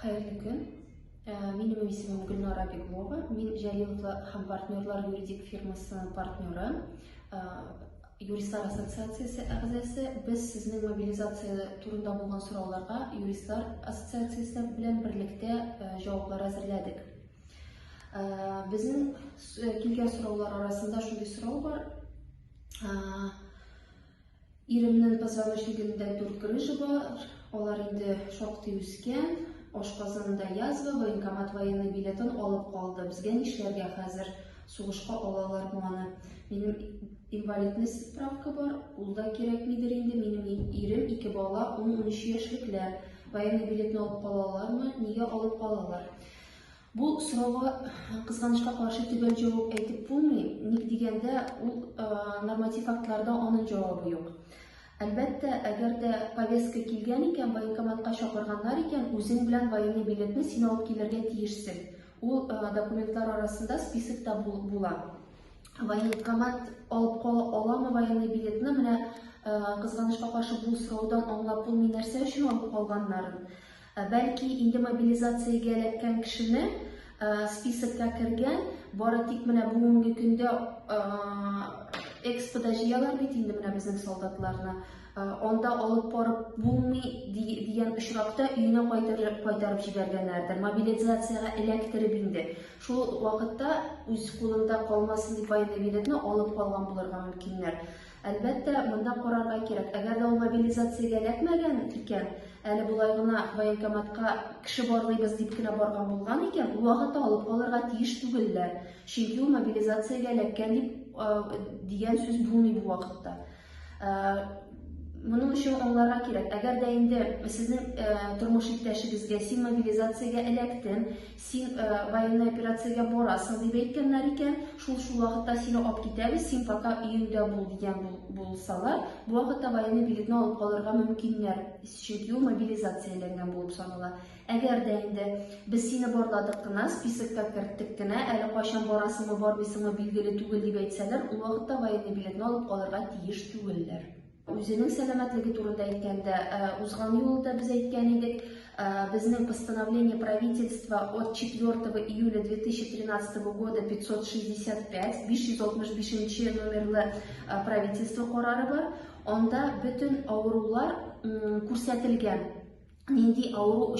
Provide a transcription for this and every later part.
Хәерле көн. Минем исемем Гөлнара Беглова. Мин Җәлиловлар һәм партнерлар юридик фирмасының партнеры, юристлар ассоциациясе әгъзасы. Без сезнең мобилизация турында булган сорауларга юристлар ассоциациясе белән берлектә җаваплар әзерләдек. Безнең килгән сораулар арасында шундый сорау бар. Иремнең позвоночнигында дүрт грыжа бар, алар инде шактый үскән, ашказанында язва, военкомат военный билетын алып калды. Безгә нишләргә хәзер? Сугышка алалармы аны? Минем инвалидность справка бар, ул да кирәкмидер инде. Минем ирем, ике бала, 10-13 яшьлекләр. Военный билетны алып калалармы? Нигә алып калалар? Бу сорауга, кызганычка каршы, төгәл җавап әйтеп булмый. Ник дигәндә, ул норматив актларда аның җавабы юк. Әлбәттә, әгәр дә повестка килгән икән, военкоматка чакырганнар икән, үзең белән военный билетны син алып килергә тиешсең. Ул документлар арасында списокта була. Военкомат алып кала аламы военный билетны? Менә, кызганычка каршы, бу сораудан аңлап булмый, нәрсә өчен алып калганнарын. Бәлки, инде мобилизациягә эләккән кешене списокка кергән, бары тик менә бүгенге көндә экспода җыялар бит инде менә безнең солдатларны. Анда алып барып булмый дигән очракта өенә кайтарып, кайтарып җибәргәннәрдер. Мобилизациягә эләктереп инде. Шул вакытта үз кулында калмасын дип военный билетны алып калган булырга мөмкиннәр. Әлбәттә, монда карарга кирәк. Әгәр дә ул мобилизациягә эләкмәгән икән, әле болай гына военкоматка кеше барлыйбыз дип кенә барган булган икән, ул вакытта алып калырга тиеш түгелләр. Чөнки ул мобилизациягә эләккән дип дигән сүз булмый бу вакытта. Моның өчен аңларга кирәк. Әгәр дә инде сезнең тормыш иптәшегезгә син мобилизациягә эләктең, син военный операциягә барасың дип әйткәннәр икән, шул шул вакытта сине алып китәбез, син пока өеңдә бул дигән булсалар, бу вакытта военный билетны алып калырга мөмкиннәр, чөнки ул мобилизацияләнгән булып санала. Әгәр дә инде без сине барладык кына, списокка керттек кенә, әле кайчан барасыңмы, бармыйсыңмы билгеле түгел дип әйтсәләр, ул вакытта военный билетны алып калырга тиеш түгелләр. Үзенең сәламәтлеге турында әйткәндә, узган юлы да без әйткән идек, безнең постановление правительства от 4 июля 2013 года 565, 565 номерлы правительство карары бар. Анда бөтен авырулар күрсәтелгән. Нинди авыру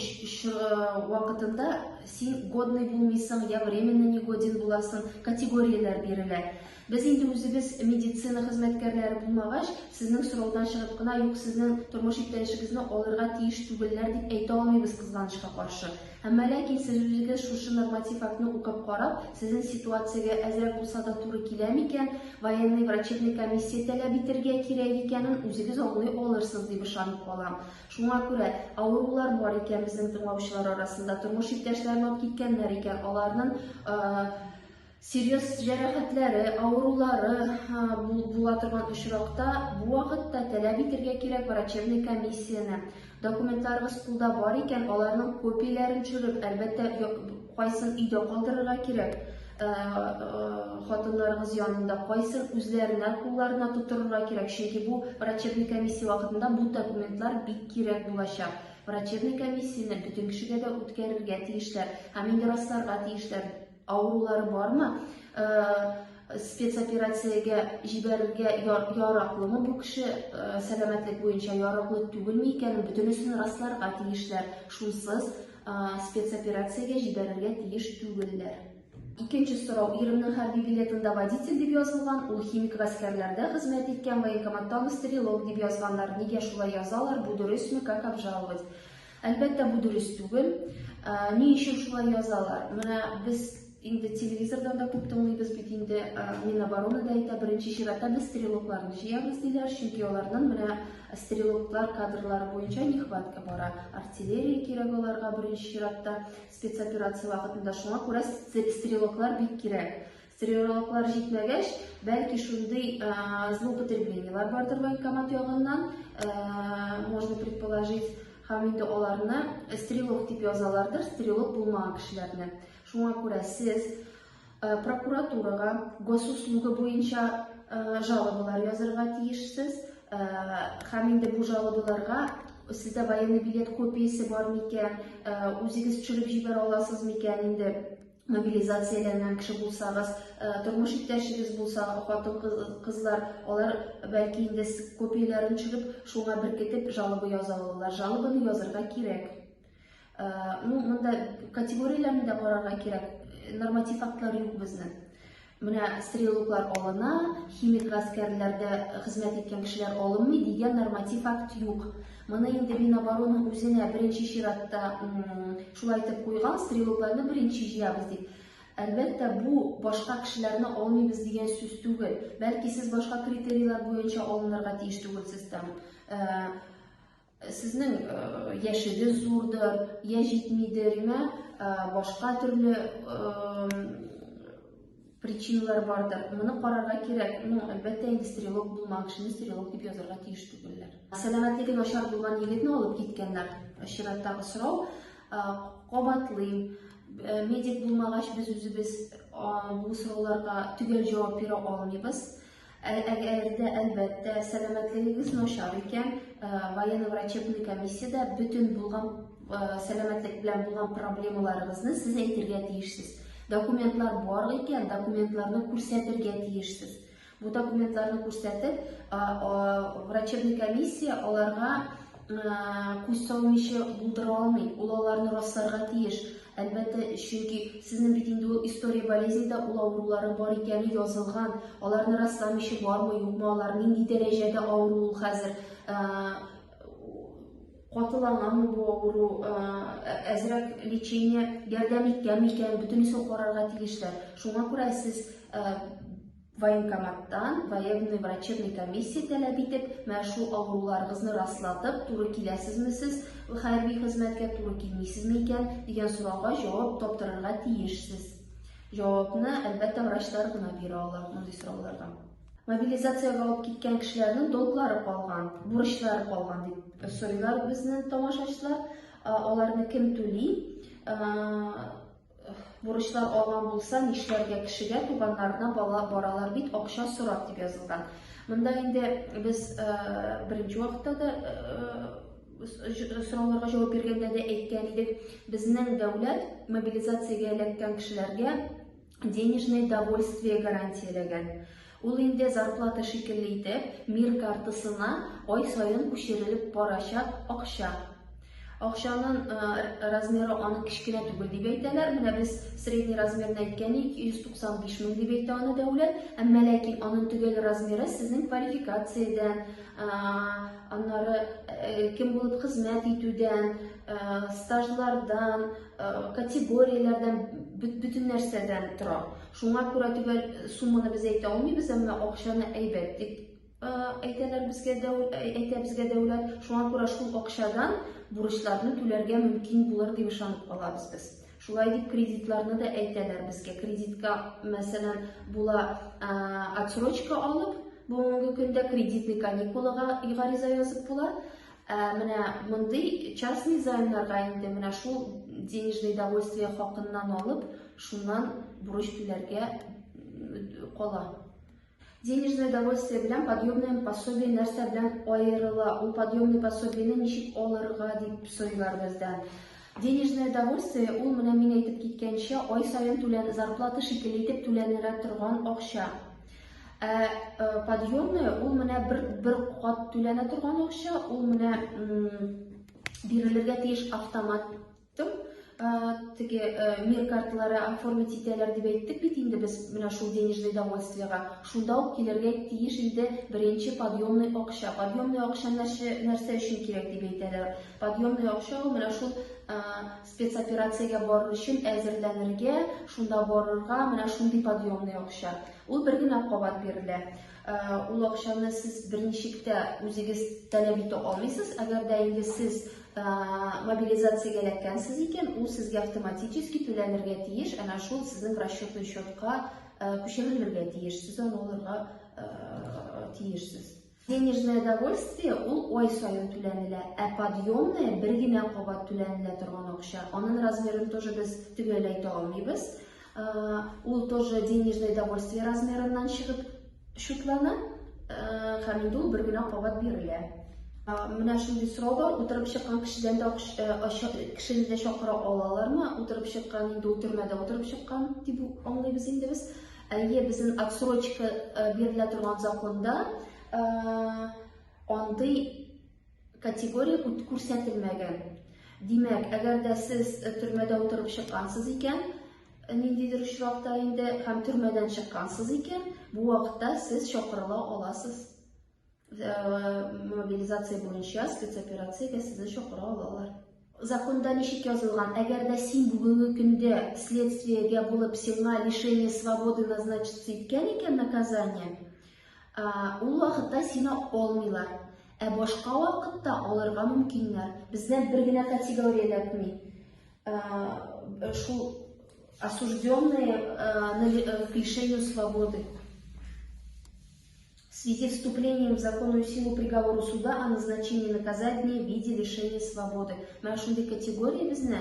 вакытында син годный булмыйсың, я временно негоден буласың, категорияләр бирелә. Без инде үзебез медицина хезмәткәрләре булмагач, сезнең сораудан чыгып кына, юк, сезнең тормыш иптәшегезне алырга тиеш түгелләр дип әйтә алмыйбыз, кызганычка каршы. Әмма ләкин сез үзегез шушы норматив актны укып карап, сезнең ситуациягә әзрәк булса да туры килә микән, военный врачебный комиссия таләп итергә кирәк икәнен үзегез аңлый алырсыз дип ышанып калам. Шуңа күрә, авырулар бар икән безнең тыңлаучылар арасында, тормыш иптәшләрен алып киткәннәр икән, аларның серьез җәрәхәтләре, авырулары була торган очракта, бу вакытта таләп итергә кирәк врачебный комиссияне. Документларыгыз кулда бар икән, аларның копияләрен төшереп, әлбәттә, кайсын өйдә калдырырга кирәк, хатыннарыгыз янында, кайсын үзләренә кулларына тотырырга кирәк, чөнки бу врачебный комиссия вакытында бу документлар бик кирәк булачак. Врачебный комиссияне бөтен кешегә дә үткәрергә тиешләр һәм инде расларга тиешләр, авырулары бармы, спецоперациягә җибәрергә яраклымы бу кеше, сәламәтлек буенча яраклы түгелме икәнен бөтенесен расларга тиешләр. Шунсыз спецоперациягә җибәрергә тиеш түгелләр. Икенче сорау, иремнең хәрби билетында водитель дип язылган, ул химик гаскәрләрдә хезмәт иткән, военкоматта аны стрелок дип язганнар, нигә шулай язалар, бу дөресме, как обжаловать? Әлбәттә, бу дөрес түгел. Ни өчен шулай язалар? Менә без инде телевизордан да күп тыңлыйбыз бит инде, Минобороны да әйтә, беренче чиратта без стрелокларны җыябыз диләр, чөнки аларның менә стрелоклар кадрлары буенча нехватка бара. Артиллерия кирәк аларга беренче чиратта спецоперация вакытында, шуңа күрә стрелоклар бик кирәк. Стрелоклар җитмәгәч, бәлки шундый злоупотреблениелар бардыр военкомат ягыннан, можно предположить, һәм инде аларны стрелок дип язалардыр, стрелок булмаган кешеләрне. Шуңа күрә сез прокуратурага госуслуга буенча жалобалар язырга тиешсез, һәм инде бу жалобаларга Сездә военный билет копиясе бар микән, үзегез төшереп җибәрә аласыз микән инде мобилизацияләнгән кеше булсагыз, тормыш иптәшегез булса, хатын-кызлар, алар бәлки инде копияләрен төшереп, шуңа беркетеп жалоба яза алалар. Жалобаны язырга кирәк. Ну, монда категорияләрне дә карарга кирәк. Норматив актлар юк безнең. Менә стрелоклар алына, химик гаскәрләрдә хезмәт иткән кешеләр алынмый дигән норматив акт юк. Моны инде Миноборона үзенә беренче чиратта шулай итеп куйган, стрелокларны беренче җыябыз дип. Әлбәттә, бу башка кешеләрне алмыйбыз дигән сүз түгел. Бәлки сез башка критерийлар буенча алынырга тиеш түгелсез там. Сезнең яшегез зурдыр, я җитмидер, имә башка төрле причиналар бардыр. Моны карарга кирәк. Ну, әлбәттә, инде стрелок булмаган кешене стрелок дип язарга тиеш түгелләр. Сәламәтлеге начар булган егетне алып киткәннәр. Чираттагы сорау. Кабатлыйм. Медик булмагач, без үзебез бу сорауларга төгәл җавап бирә алмыйбыз. Әгәр дә, әлбәттә, сәламәтлегегез начар икән, военно-врачебный комиссиядә бөтен булган сәламәтлек белән булган проблемаларыгызны сез әйтергә тиешсез. Документлар бар икән, документларны күрсәтергә тиешсез. Бу документларны күрсәтеп, врачебный комиссия аларга күз салмыйча булдыра алмый. Ул аларны расларга тиеш. Әлбәттә, чөнки сезнең бит инде ул история болезни дә ул авырулары бар икәне язылган. Аларны расламыйча бармы, юкмы алар, нинди дәрәҗәдә авыру ул хәзер, катыланамы бу авыру, әзрәк лечение ярдәм иткән микән, бөтенесен карарга тиешләр. Шуңа күрә сез Военкоматтан военный врачебный комиссия таләп итеп, менә шул авыруларыгызны раслатып, туры киләсезме сез хәрби хезмәткә, туры килмисезме икән, дигән сорауга җавап таптырырга тиешсез. Җавапны, әлбәттә, врачлар гына бирә ала мондый сорауларга. Мобилизациягә алып киткән кешеләрнең долглары калган, бурычлары калган дип сорыйлар безнең тамашачылар. Аларны кем түли? Бурычлар алган булса, нишләргә кешегә, туганнарына бала баралар бит, акча сорап дип язылган. Монда инде без беренче вакытта да сорауларга җавап биргәндә дә әйткән идек, безнең дәүләт мобилизациягә эләккән кешеләргә денежное довольствие гарантияләгән. Ул инде зарплата шикелле итеп, Мир картасына ай саен күчерелеп барачак акча. Акчаның размеры аның кечкенә түгел дип әйтәләр. Менә без средний размерын әйткән идек, 195 мең дип әйтә аны дәүләт. Әмма ләкин аның төгәл размеры сезнең квалификациядән, аннары кем булып хезмәт итүдән, стажлардан, категорияләрдән, бөтен нәрсәдән тора. Шуңа күрә төгәл сумманы без әйтә алмыйбыз, әмма акчаны әйбәт дип әйтәләр безгә әйтә безгә дәүләт. Шуңа күрә шул акчадан бурычларны түләргә мөмкин булыр дип ышанып калабыз без. Шулай дип кредитларны да әйтәләр безгә. Кредитка, мәсәлән, була отсрочка алып, бүгенге көндә кредитный каникулага гариза язып була. Ә менә мондый частный займнарга инде менә шул денежное довольствие хакыннан алып, шуннан бурыч түләргә кала. Денежное довольствие белән подъемное пособие нәрсә белән аерыла? Ул подъемный пособиене ничек алырга дип сорыйлар бездән. Денежное довольствие ул менә мин әйтеп киткәнчә ай саен түлән зарплата шикелле итеп түләнелә торган акча. Ә подъемный ул менә бер бер кат түләнә торган акча, ул менә бирелергә тиеш автоматтым. Теге мир карталары оформить итәләр дип әйттек бит инде без менә шул денежный довольствиега. Шунда ук килергә тиеш инде беренче подъемный акча. Подъемный акча нәрсә, нәрсә өчен кирәк дип әйтәләр. Подъемный акча ул менә шул спецоперациягә барыр өчен әзерләнергә, шунда барырга менә шундый подъемный акча. Ул бер генә кабат бирелә. Ул акчаны сез берничек тә үзегез таләп итә алмыйсыз. Әгәр дә инде сез мобилизациягә эләккәнсез икән, ул сезгә автоматически түләнергә тиеш, әнә шул сезнең расчетный счетка күчерелергә тиеш, сез аны алырга тиешсез. Денежное довольствие ул ай саен түләнелә, ә подъемное бер генә кабат түләнелә торган акча. Аның размерын тоже без төгәл әйтә алмыйбыз. Ул тоже денежное довольствие размерыннан чыгып счетлана, һәм инде ул бер генә кабат бирелә. Менә шундый сорау бар, утырып чыккан кешедән дә кешене дә чакыра алалармы? Утырып чыккан инде ул төрмәдә утырып чыккан дип аңлыйбыз инде без. Әйе, безнең отсрочка бирелә торган законда андый категория күрсәтелмәгән. Димәк, әгәр дә сез төрмәдә утырып чыккансыз икән, ниндидер очракта инде һәм төрмәдән чыккансыз икән, бу вакытта сез чакырыла аласыз. Мобилизация буенча спецоперациягә сезне чакыра алалар. Законда ничек язылган, әгәр дә син бүгенге көндә следствиегә булып, сиңа лишение свободы назначиться иткән икән наказание, ул вакытта сине алмыйлар. Ә башка вакытта алырга мөмкиннәр. Бездә бер генә категория эләкми. Шул осужденные к лишению свободы. В связи с вступлением в законную силу приговору суда о назначении наказания в виде лишения свободы. Менә шундый категория безне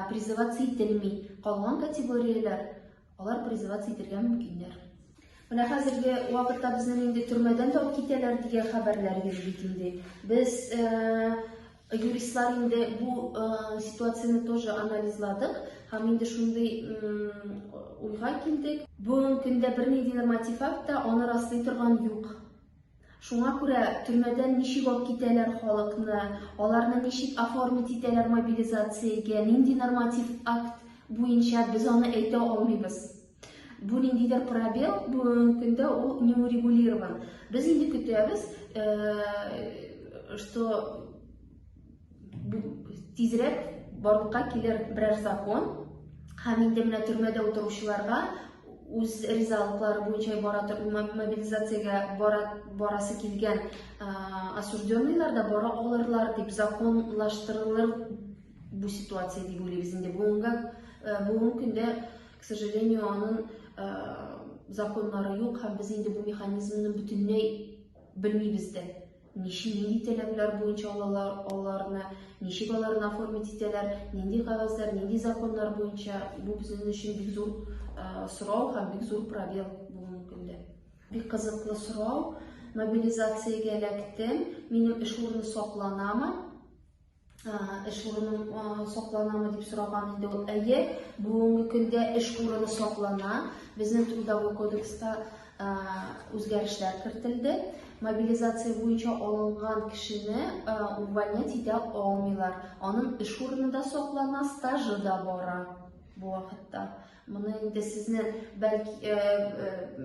призываться ителми. Калган категорияләр алар призываться итергә мөмкиннәр. Менә хәзерге вакытта безнең инде төрмәдән дә алып китәләр дигән хәбәрләр йөри бит инде. Без юристлар инде бу ситуацияне тоже анализладык һәм инде шундый уйга килдек. Бүгенге көндә бернинди норматив акт та аны раслый торган юк. Шуңа күрә төрмәдән ничек алып китәләр халыкны, аларны ничек оформить итәләр мобилизациягә, нинди норматив акт буенча без аны әйтә алмыйбыз. Бу ниндидер пробел, бүгенге көндә ул не урегулирован. Без инде көтәбез, что тизрәк барлыкка килер берәр закон һәм инде менә төрмәдә утыручыларга үз ризалыклары буенча бара мобилизациягә бара барасы килгән осужденныйлар да бара алырлар дип законлаштырылыр бу ситуация дип уйлыйбыз инде. Бүгенге бүгенге көндә, к сожалению, аның законнары юк һәм без инде бу механизмны бөтенләй белмибез дә. Ничек, нинди таләпләр буенча алалар аларны, ничек аларны оформить итәләр, нинди кәгазьләр, нинди законнар буенча, бу безнең өчен бик зур сорау һәм бик зур пробел бүгенге көндә. Бик кызыклы сорау. Мобилизациягә эләктем, минем эш урыны сакланамы? Эш урыным сакланамы дип сораган инде ул. Әйе, бүгенге көндә эш урыны саклана. Безнең трудовой кодекста үзгәрешләр кертелде. Мобилизация буенча алынган кешене увольнять итә алмыйлар. Аның эш урыны да саклана, стажы да бара бу вакытта. Моны инде сезне бәлки, э, э,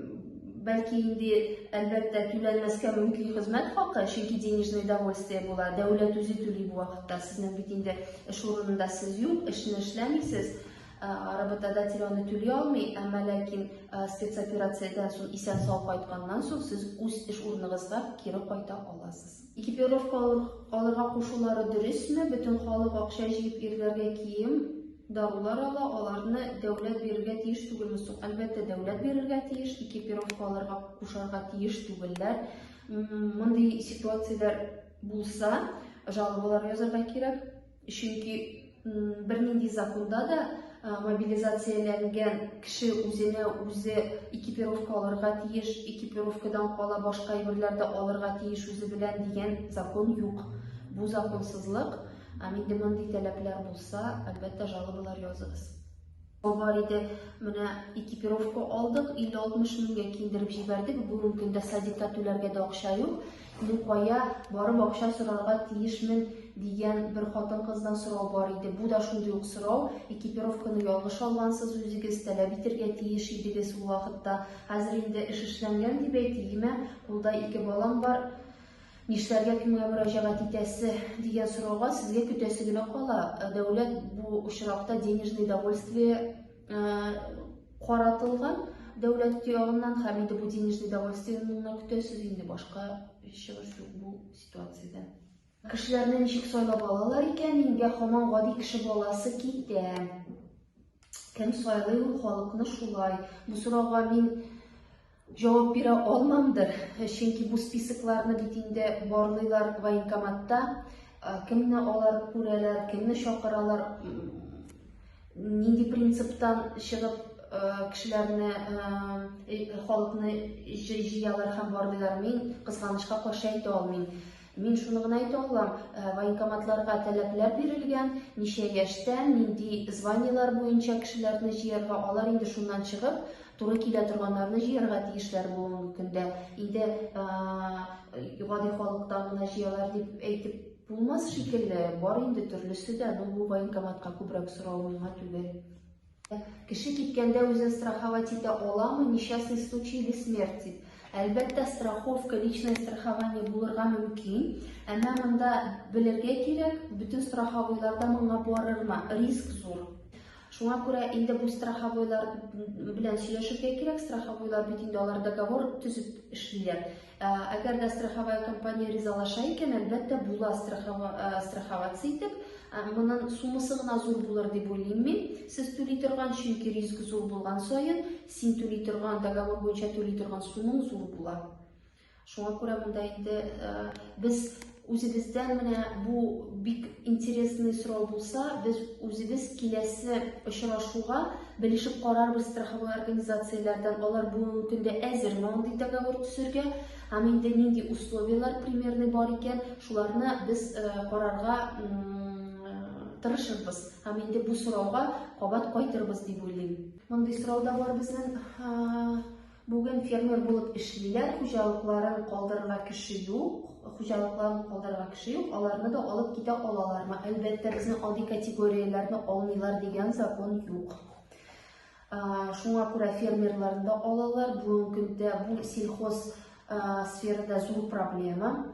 бәлки инде әлбәттә түләнмәскә мөмкин хезмәт хакы, чөнки денежное довольствие була. Дәүләт үзе түли бу вакытта. Сезнең бит инде эш урынында сез юк, эшне эшләмисез. Работодатель аны түли алмый, әмма ләкин спецоперациядән соң исән-сау кайтканнан соң сез үз эш урыныгызга кире кайта аласыз. Экипировка алырга кушулары дөресме? Бөтен халык акча җыеп ирләргә кием, дарулар ала, аларны дәүләт бирергә тиеш түгелме соң? Әлбәттә, дәүләт бирергә тиеш, экипировка алырга кушарга тиеш түгелләр. Мондый ситуацияләр булса, жалобалар язарга кирәк. Чөнки бернинди законда да мобилизацияләнгән кеше үзенә үзе экипировка алырга тиеш, экипировкадан кала башка әйберләр дә алырга тиеш үзе белән дигән закон юк. Бу законсызлык. Һәм инде мондый таләпләр булса, әлбәттә, жалобалар языгыз. Бар иде, менә экипировка алдык, 50-60 меңгә киендереп җибәрдек, бүгенге көндә садикка түләргә дә акча юк. Мин кая барып акча сорарга тиешмен дигән бер хатын-кыздан сорау бар иде. Бу да шундый ук сорау. Экипировканы ялгыш алгансыз үзегез, таләп итергә тиеш идегез ул вакытта. Хәзер инде эш эшләнгән дип әйтиеме, кулда ике балам бар. Нишләргә, кемгә мөрәҗәгать итәсе дигән сорауга сезгә көтәсе генә кала. Дәүләт бу очракта денежный довольствие каратылган дәүләт ягыннан һәм инде бу денежный довольствиене генә көтәсез инде, башка чыгыш юк бу ситуациядә. Кешеләрне ничек сайлап алалар икән, ингә һаман гади кеше баласы китә. Кем сайлый ул халыкны шулай? Бу сорауга мин Җавап бирә алмамдыр, чөнки бу списокларны бит инде барлыйлар военкоматта. Кемне алар күрәләр, кемне чакыралар, нинди принциптан чыгып кешеләрне, халыкны җыялар һәм барлыйлар, мин кызганычка каршы әйтә алмыйм. Мин шуны гына әйтә алам, военкоматларга таләпләр бирелгән, ничә яшьтән, нинди званиелар буенча кешеләрне җыярга, алар инде шуннан чыгып, туры килә торганнарны җыярга тиешләр бүгенге көндә. Инде гади халыктан гына җыялар дип әйтеп булмас шикелле, бар инде төрлесе дә, но бу военкоматка күбрәк сорау, миңа түгел. Кеше киткәндә үзен страховать итә аламы, несчастный случай или смерть дип. Әлбәттә, страховка, личное страхование булырга мөмкин. Әмма монда белергә кирәк, бөтен страховойлар да моңа барырмы? Риск зур. Шуңа күрә инде бу страховойлар белән сөйләшергә кирәк. Страховойлар бит инде алар договор төзеп эшлиләр. Әгәр дә страховая компания ризалаша икән, әлбәттә, була страховаться итеп. Моның суммасы гына зур булыр дип уйлыйм мин. Сез түли торган, чөнки риск зур булган саен, син түли торган, договор буенча түли торган суммаң зур була. Шуңа күрә монда инде без үзебездән менә бу бик интересный сорау булса, без үзебез киләсе очрашуга белешеп карарбыз страховой организацияләрдән, алар бүгенге көндә әзерме андый договор төзергә, һәм инде нинди условияләр примерный бар икән, шуларны без карарга тырышырбыз. Һәм инде бу сорауга кабат кайтырбыз дип уйлыйм. Мондый сорау да бар безнең. Бүген фермер булып эшлиләр, хуҗалыкларын калдырырга кеше юк, хуҗалыкларын калдырырга кеше юк, аларны да алып китә алалармы? Әлбәттә, безнең андый категорияләрне алмыйлар дигән закон юк. Шуңа күрә фермерларны да алалар. Бүгенге көндә бу сельхоз сферада зур проблема.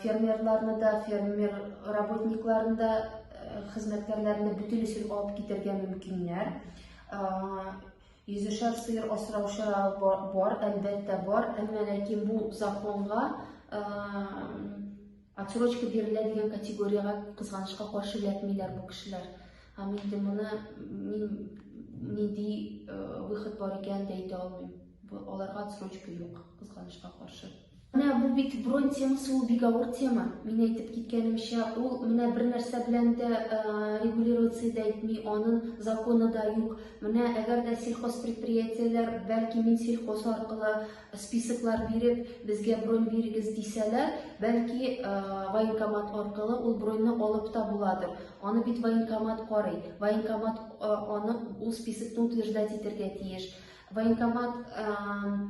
Фермерларны да, фермер работникларын да, хезмәткәрләрне бөтенесен алып китәргә мөмкиннәр. Йөзешәр сыер асраучылар бар, әлбәттә, бар, әмма ләкин бу законга отсрочка бирелә дигән категориягә кызганычка каршы эләкмиләр бу кешеләр. Һәм инде моны мин нинди выход бар икәнен дә әйтә алмыйм. Аларга отсрочка юк, кызганычка каршы. Менә бу бит бронь темасы, ул бик авыр тема. Мин әйтеп киткәнемчә, ул менә бер нәрсә белән дә регулироваться да итми, аның законы да юк. Менә әгәр дә сельхозпредприятиеләр, бәлки Минсельхоз аркылы списоклар биреп, безгә бронь бирегез дисәләр, бәлки военкомат аркылы ул броньны алып та буладыр. Аны бит военкомат карый. Военкомат аны ул списокны утверждать итәргә тиеш. Военкомат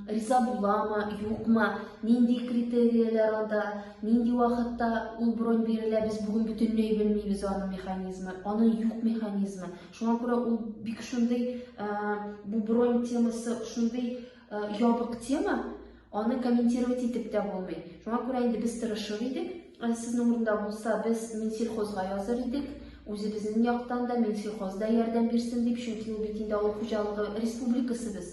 риза буламы, юкмы, нинди критерияләр анда, нинди вакытта ул бронь бирелә, без бүген бөтенләй белмибез аның механизмы, аның юк механизмы. Шуңа күрә ул бик шундый, бу бронь темасы шундый ябык тема, аны комментировать итеп тә булмый. Шуңа күрә инде без тырышыр идек. Сезнең урында булса, без Минсельхозга языр идек. Үзебезнең яктан да Минсельхоз да ярдәм бирсен дип, чөнки ул бит инде авыл хуҗалыгы республикасы без.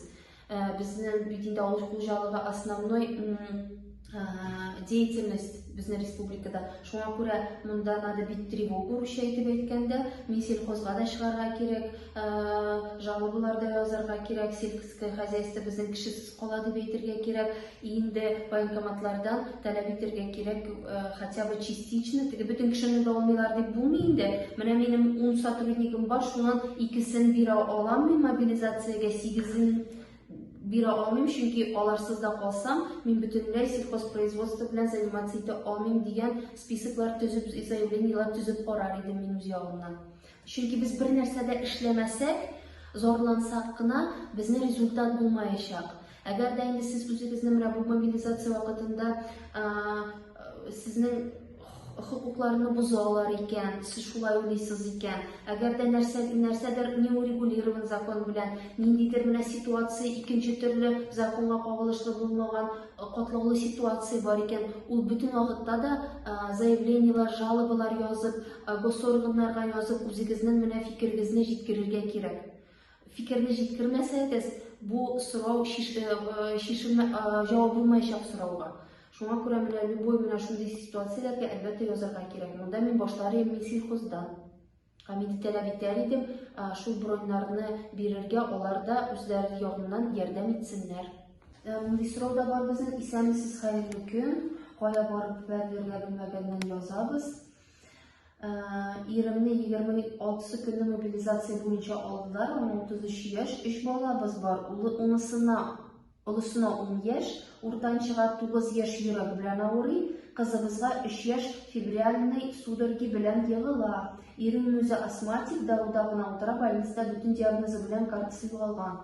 Безнең бит инде авыл хуҗалыгы основной деятельность безнең республикада. Шуңа күрә монда надо бит тревогу русча итеп әйткәндә, Минсельхозга да чыгарга кирәк, жалобалар да язарга кирәк, сельское хозяйство безнең кешесез кала дип әйтергә кирәк. Инде военкоматлардан таләп итәргә кирәк, хотя бы частично, теге бөтен кешене дә алмыйлар дип булмый инде. Менә минем 10 сотруднигым бар, шуннан икесен бирә алам мин мобилизациягә, сигезен бирә алмыйм, чөнки аларсыз да калсам, мин бөтенләй сельхозпроизводство белән заниматься итә алмыйм дигән списоклар төзеп, заявлениеләр төзеп карар идем мин үз ягымнан. Чөнки без бер нәрсә дә эшләмәсәк, зарлансак кына, безнең результат булмаячак. Әгәр дә инде сез үзегезне менә бу мобилизация вакытында сезнең хокукларны бозалар икән, сез шулай уйлыйсыз икән, әгәр дә нәрсә, нәрсәдер не урегулирован закон белән, ниндидер менә ситуация икенче төрле законга кагылышлы булмаган катлаулы ситуация бар икән, ул бөтен вакытта да заявлениелар, жалобалар язып, госорганнарга язып, үзегезнең менә фикерегезне җиткерергә кирәк. Фикерне җиткермәсәгез, бу сорау чишелмә, җавап булмаячак сорауга. Шуңа күрә менә любой менә шундый ситуацияләргә әлбәттә язарга кирәк. Монда мин башлар идем Минсельхоздан. Һәм инде таләп итәр идем, шул броньнарны бирергә, алар да үзләре ягыннан ярдәм итсеннәр. Мондый сорау да бар безнең. Исәнмесез, хәерле көн. Кая барып бәрелергә белмәгәннән язабыз. Иремне 26 көнне мобилизация буенча алдылар, аңа 33 яшь, өч балабыз бар. Улы унысына, олысына 10 яшь, уртанчыга 9 яшь йөрәге белән авырый. Кызыбызга өч яшь, фебриальный судороги белән егыла. Ирем үзе астматик, даруда гына утыра, больницада бөтен диагнозы белән картасы югалган.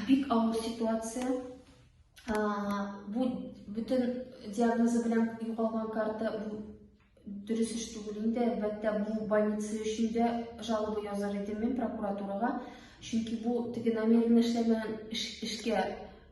Бик авыр ситуация. Бу бөтен диагнозы белән югалган карта бу дөрес эш түгел инде. Әлбәттә, бу больница өчен дә жалоба язар идем мин прокуратурага. Чөнки бу теге намеренно эшләмәгән эшкә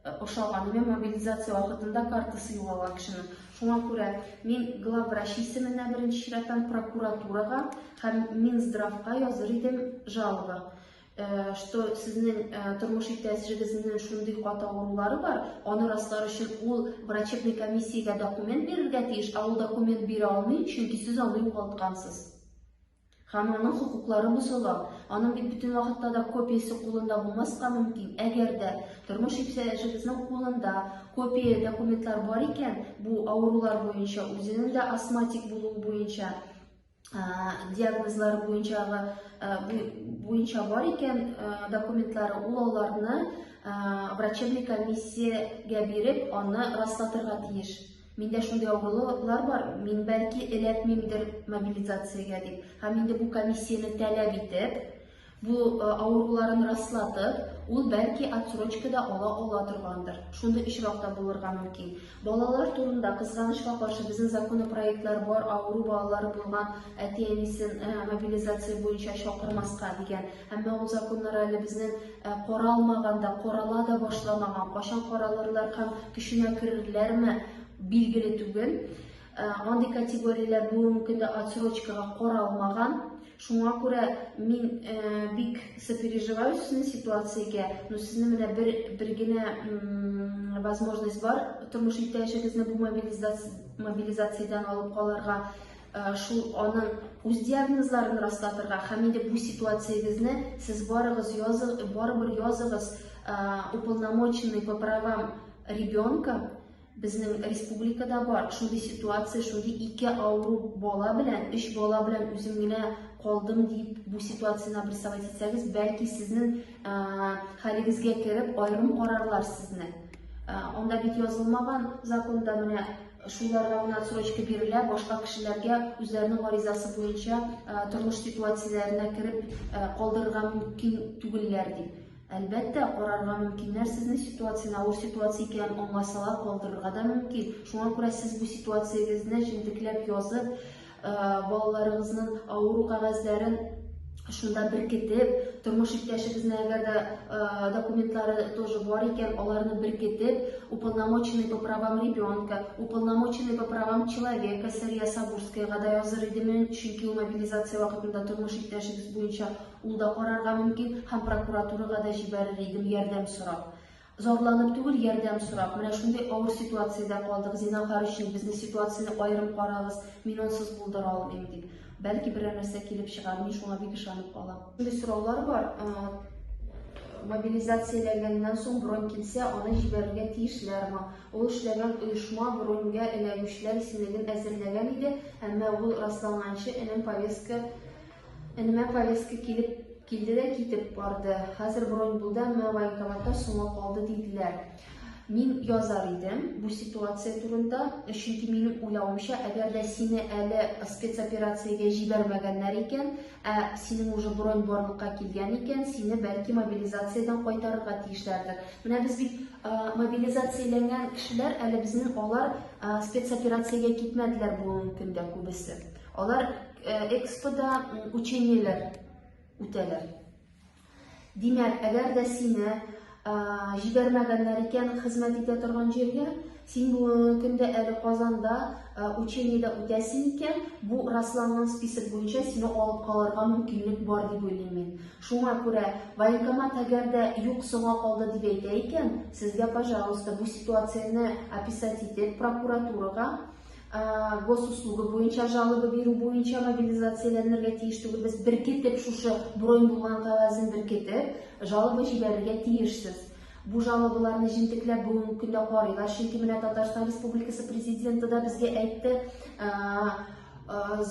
ошаган. Менә мобилизация вакытында картасы югалган кешенең. Шуңа күрә мин главврач исеменә беренче чираттан прокуратурага һәм Минздравка языр идем жалоба. Что сезнең тормыш иптәшегезнең шундый каты авырулары бар, аны раслар өчен ул врачебный комиссиягә документ бирергә тиеш, ә ул документ бирә алмый, чөнки сез аны югалткансыз. Һәм аның хокуклары бозыла. Аның бит бөтен вакытта да копиясе кулында булмаска мөмкин. Әгәр дә тормыш иптәшегезнең кулында копия документлар бар икән, бу авырулар буенча, үзенең дә астматик булуы буенча, диагнозлары буенчагы буенча бар икән документлары, ул аларны врачебный комиссиягә биреп, аны раслатырга тиеш. Миндә шундый авырулар бар, мин бәлки эләкмимдер мобилизациягә дип. Һәм инде бу комиссияне таләп итеп, Бу авыруларын раслатып, ул бәлки отсрочка да ала ала торгандыр. Шундый очрак та булырга мөмкин. Балалар турында, кызганычка каршы, безнең законопроектлар бар, авыру балалары булган әти-әнисен мобилизация буенча чакырмаска дигән. Әмма ул законнар әле безнең каралмаган да, карала да башламаган. Кайчан каралырлар һәм көченә керерләрме, билгеле түгел. Андый категорияләр бүгенге көндә отсрочкага каралмаган. Шуңа күрә мин бик сопереживаю сезнең ситуациягә, но сезнең менә бер бер генә возможность бар, тормыш иптәшегезне бу мобилизациядән алып калырга, шул аның үз диагнозларын раслатырга һәм инде бу ситуациягезне сез барыгыз язы, барыбер языгыз уполномоченный по правам ребенка. Безнең республикада бар шундый ситуация, шундый ике авыру бала белән, өч бала белән үзем генә калдым дип бу ситуацияне обрисовать итсәгез, бәлки сезнең хәлегезгә кереп аерым карарлар сезне. Анда бит язылмаган законда менә шуларга гына отсрочка бирелә, башка кешеләргә үзләренең гаризасы буенча тормыш ситуацияләренә кереп калдырырга мөмкин түгелләр дип. Әлбәттә, карарга мөмкиннәр сезнең ситуацияне, авыр ситуация икәнен аңласалар, калдырырга да мөмкин. Шуңа күрә сез бу ситуациягезне җентекләп язып, балаларыгызның авыру кәгазьләрен шунда беркетеп, тормыш иптәшегезнең әгәр дә документлары тоже бар икән, аларны беркетеп, уполномоченный по правам ребенка, уполномоченный по правам человека Сәрия Сабурскаяга да языр идем мин, чөнки ул мобилизация вакытында тормыш иптәшегез буенча Ул да карарга мөмкин һәм прокуратурага да җибәрер идем ярдәм сорап. Зарланып түгел, ярдәм сорап. Менә шундый авыр ситуациядә калдык, зинахар өчен безнең ситуацияне аерым карагыз, мин ансыз булдыра алмыйм дип. Бәлки берәр нәрсә килеп чыгар, мин шуңа бик ышанып калам. Шундый сораулар бар, мобилизацияләнгәннән соң бронь килсә, аны җибәрергә тиешләрме? Ул эшләгән оешма броньгә эләгүчеләр исемлеген әзерләгән иде, әмма ул расланганчы энем повестка Энемә повестка килеп килде дә китеп барды. Хәзер бронь булды, әмма военкоматта соңга калды диделәр. Мин язар идем бу ситуация турында, чөнки минем уйлавымча, әгәр дә сине әле спецоперациягә җибәрмәгәннәр икән, ә синең уже бронь барлыкка килгән икән, сине бәлки мобилизациядән кайтарырга тиешләрдер. Менә без бит мобилизацияләнгән кешеләр, әле безнең алар спецоперациягә китмәделәр бүгенге көндә күбесе. Алар Экспода учениеләр үтәләр. Димәк, әгәр дә сине җибәрмәгәннәр икән хезмәт итә торган җиргә, син бүгенге көндә әле Казанда учениедә үтәсең икән, бу расланган список буенча сине алып калырга мөмкинлек бар дип уйлыйм мин. Шуңа күрә военкомат әгәр дә юк соңа калды дип әйтә икән, сезгә, пожалуйста, бу ситуацияне описать итеп прокуратурага Госуслуга буенча жалоба бирү буенча мобилизацияләнергә тиеш түгелбез. Беркетеп, шушы бронь булган кәгазен беркетеп, жалоба җибәрергә тиешсез. Бу жалобаларны җентекләп бүгенге көндә карыйлар, чөнки менә Татарстан Республикасы Президенты да безгә әйтте,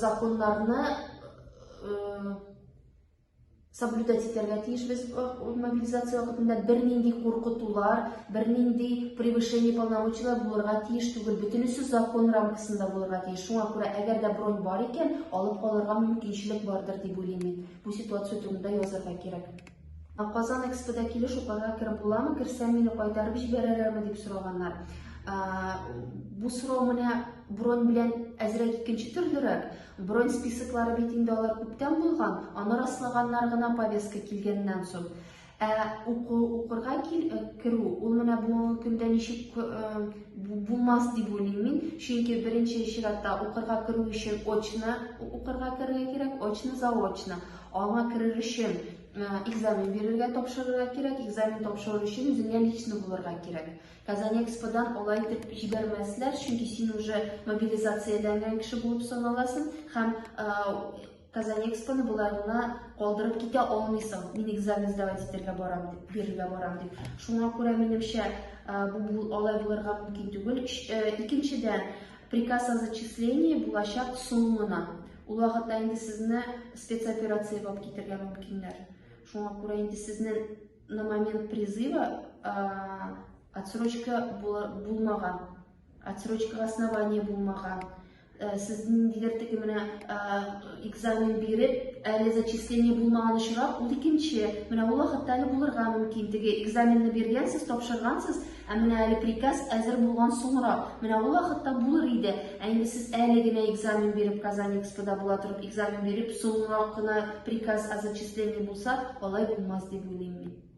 законнарны Соблюдать итәргә тиешбез мобилизация вакытында бернинди куркытулар, бернинди превышение полномочийлар булырга тиеш түгел. Бөтенесе закон рамкасында булырга тиеш. Шуңа күрә, әгәр дә бронь бар икән, алып калырга мөмкинчелек бардыр дип уйлыйм мин. Бу ситуация турында язарга кирәк. Казан Экспода килеш укырга кереп буламы? Керсәм, мине кайтарып җибәрәләрме дип сораганнар. Бу сорау менә бронь белән әзрәк икенче төрлерәк. Бронь списоклары бит инде алар күптән булган, аны раслаганнар гына повестка килгәннән соң. Ә уку, укырга кил, э, керү, ул менә бүгенге көндә ничек э, булмас дип уйлыйм мин. Чөнки беренче чиратта укырга керү өчен очно укырга керергә кирәк, очно, заочно. Аңа керер өчен э, экзамен бирергә, тапшырырга кирәк. Экзамен тапшыру өчен үзеңә лично булырга кирәк. Казанэксподан алай итеп җибәрмәсләр, чөнки син уже мобилизацияләнгән кеше булып саналасың һәм Казанэкспоны болай гына калдырып китә алмыйсың. Мин экзамен сдавать итәргә барам дип, бирергә барам дип. Шуңа күрә, минемчә, бу алай булырга мөмкин түгел. Икенчедән, приказ о зачислении булачак соң гына. Ул вакытта инде сезне спецоперациягә алып китергә мөмкиннәр. Шуңа күрә инде сезнең на момент призыва отсрочка булмаган, отсрочкага основание булмаган. Э, сез ниндидер теге менә экзамен биреп, әле зачисление булмаган очрак, ул икенче. Менә ул вакытта әле булырга мөмкин. Теге экзаменны биргәнсез, тапшыргансыз, ә менә әле приказ әзер булган соңрак. Менә ул вакытта булыр иде. Ә инде сез әле генә экзамен биреп, Казань Экспода була торып экзамен биреп, соңрак кына приказ о зачислении булса, алай булмас дип уйлыйм мин.